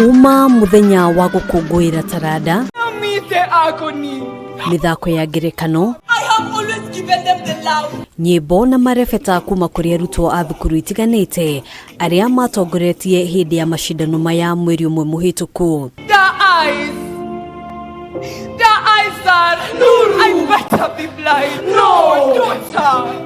Uma muthenya wa gũkũngũĩra taranda. Me the agony. Mĩthako ya ngerekano. I have always given them the love. Nyĩmbo na marebeta kuma kũrĩ arutwo a thukuru itiganĩte arĩa matongoretie hĩndĩ ya macindano maya mweri ũmwe mũhĩtũku. Their eyes. Their eyes are. Nuru. I better be blind. No, daughter.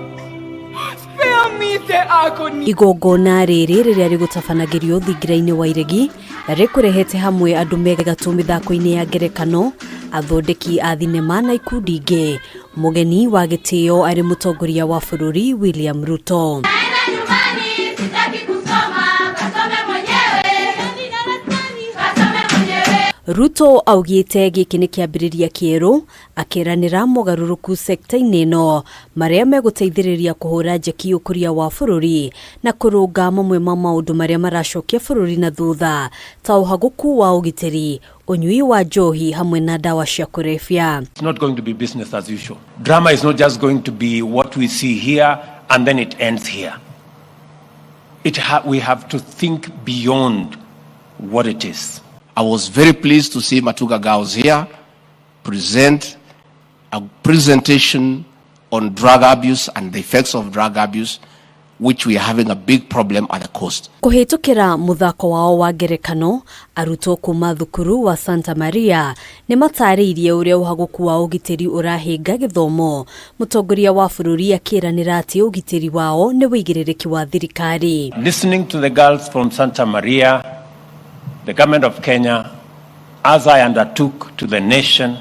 Spare me the agony. Igongona rĩrĩ rĩrĩa rĩgũtabanagĩrio thingira-inĩ wa iregi rĩkũrehete hamwe andũ me gatũ mĩthako-inĩ ya ngerekano, athondeki a thinema na ikundi ingĩ. Mũgeni wa gĩtĩo arĩ mũtongoria wa bũrũri William Ruto. Naenda nyumbani, sitaki kusoma, kasome mwenyewe. Kasome mwenyewe. Ruto augĩte gĩkĩ nĩ kĩambĩrĩria kĩerũ, akĩranĩra mogarũrũku sekta-inĩ ĩno marĩa megũteithĩrĩria kũhũra njeki ũkũria wa bũrũri na kũrũnga mamwe ma maũndũ marĩa maracokia bũrũri na thutha ta ũhagũku wa ũgitĩri, ũnyui wa njohi hamwe na ndawa cia kũrebia. It's not going to be business as usual. Drama is not just going to be what we see here and then it ends here. We have to think beyond what it is. I was very pleased to see Matuga Girls here present a presentation on drug abuse and the effects of drug abuse, which we are having a big problem at the coast. Kũhĩtũkĩra mũthako wao wa ngerekano, arutwo kuma thukuru wa Santa Maria nĩ matarĩirie ũrĩa ũhagũku wa ũgitĩri ũrahĩnga gĩthomo. Mũtongoria wa bũrũri akĩranĩra atĩ ũgitĩri wao nĩ wĩigĩrĩrĩki wa thirikari. Listening to the girls from Santa Maria, the government of Kenya, as I undertook to the nation,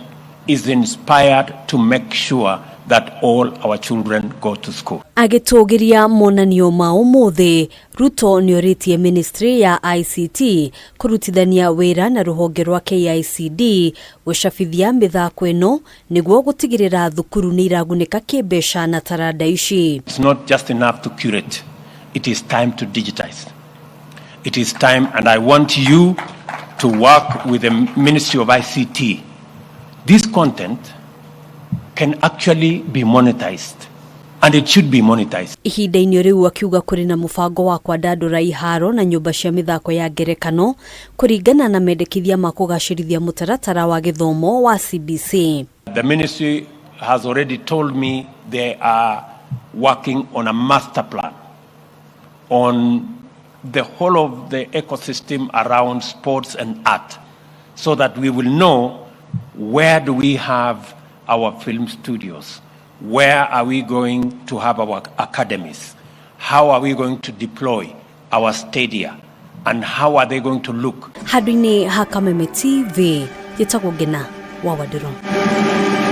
is inspired to make sure that all our children go to school. Agĩtũgĩria monanio ma ũmũthĩ, Ruto nĩorĩtie ministry ya ICT kũrutithania wĩra na rũhonge rwa KICD gũcabithia mĩthako ĩno nĩguo gũtigĩrĩra thukuru nĩ iragunĩka kĩmbeca na taranda ici. It's not just enough to curate, it is time to digitize. It is time, and I want you to work with the Ministry of ICT. This content can actually be monetized, and it should be monetized. Ihinda-inĩ rĩu akiuga kũrĩ na mũbango wa kwandandũra iharo na nyũmba cia mĩthako ya ngerekano kũringana na mendekithia ma kũgacĩrithia mũtaratara wa gĩthomo wa CBC. The ministry has already told me they are working on a master plan on the whole of the ecosystem around sports and art so that we will know where do we have our film studios, where are we going to have our academies, how are we going to deploy our stadia, and how are they going to look. Handũ-inĩ ha Kameme TV, njĩtagwo Ngena wa Wanderũ.